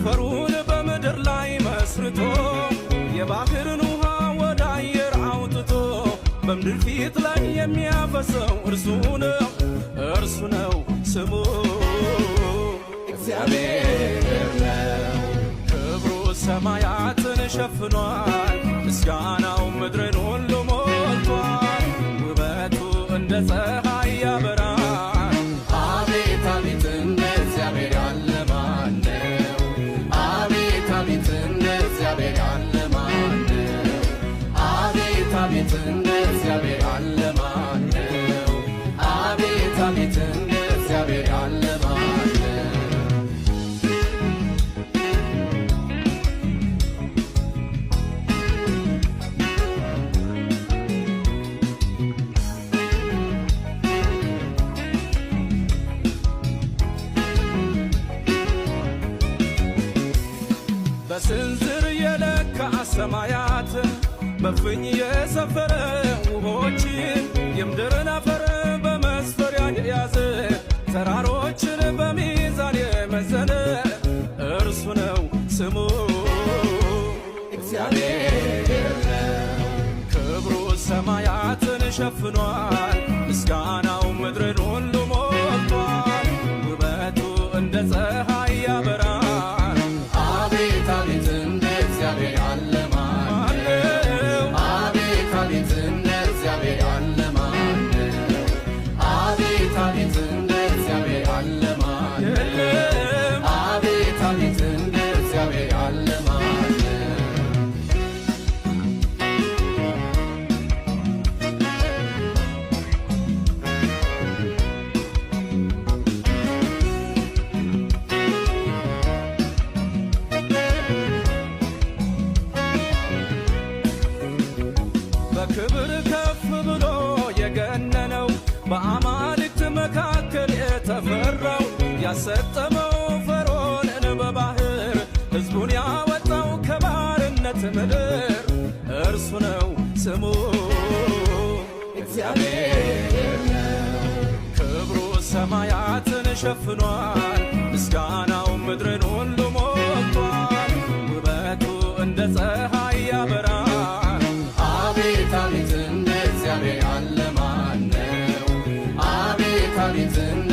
ጠፈሩን በምድር ላይ መስርቶ፣ የባሕርን ውሃ ወደ አየር አውጥቶ፣ በምድር ፊት ላይ የሚያፈሰው እርሱ ነው፣ እርሱ ነው ስሙ እግዚአብሔር ነው። ክብሩ ሰማያትን ሸፍኗል፣ ምስጋናው ምድርን ሁሉ ሞልቷል። ውበቱ እንደ ፀሐይ ያበራል። አቤት አቤት፣ እንደ እግዚአብሔር ያለ ማን ነው? አቤት አቤት፣ እንደ እግዚአብሔር ያለ ማን ነው? አቤት አቤት፣ እንደ እግዚአብሔር ያለ ማን ነው? አቤት አቤት፣ እንደ እግዚአብሔር ያለ ማን ነው? በስንዝር የለካ ሰማያትን፣ በፍኝ የሰፈረ ውሆችን፣ የምድርን አፈር በመስፈሪያ የያዘ፣ ተራሮችን በሚዛን የመዘነ እርሱ ነው ስሙ እግዚአብሔር ነው። ክብሩ ሰማያትን ሸፍኗል፣ ምስጋናው ምድርን ሁሉ ሞልቷል። ውበቱ እንደ ፀሐይ ያበራል። አቤት አቤት፣ እንደ እግዚአብሔር ያለ ማን ነው? ማነው? አቤት አቤት፣ እንደ እግዚአብሔር ያለ ማን ነው? አቤት አቤት፣ እንደ እግዚአብሔር ያለ ማን ነው? የለም። አቤት አቤት፣ እንደ እግዚአብሔር ያለ ማን ነው? በክብር ከፍ ብሎ የገነነው፣ በአማልክት መካከል የተፈራው፣ ያሰጠመው ፈርዖንን በባህር፣ ሕዝቡን ያወጣው ከባርነት ምድር እርሱ ነው ስሙ እግዚአብሔር ነው። ክብሩ ሰማያትን ሸፍኗል፣ ምስጋናው ምድርን ሁሉ ሞልቷል። ውበቱ እንደ ፀሐይ ያበራል። አቤት አቤት፣ እንደ እግዚአብሔር ያለ ማን ነው? አቤት አቤት፣ እንደ